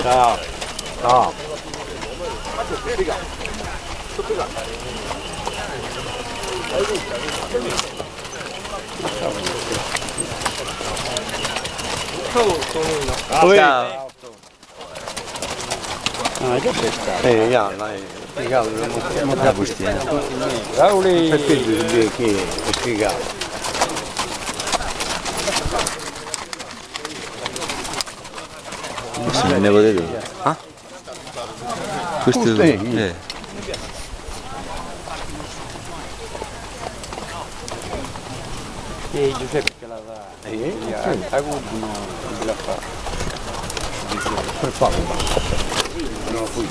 Ciao. Questo è il nebode di... Ah? Questo è... E Giuseppe che la va. A Gubbio non la fa. Per poco. No, poi.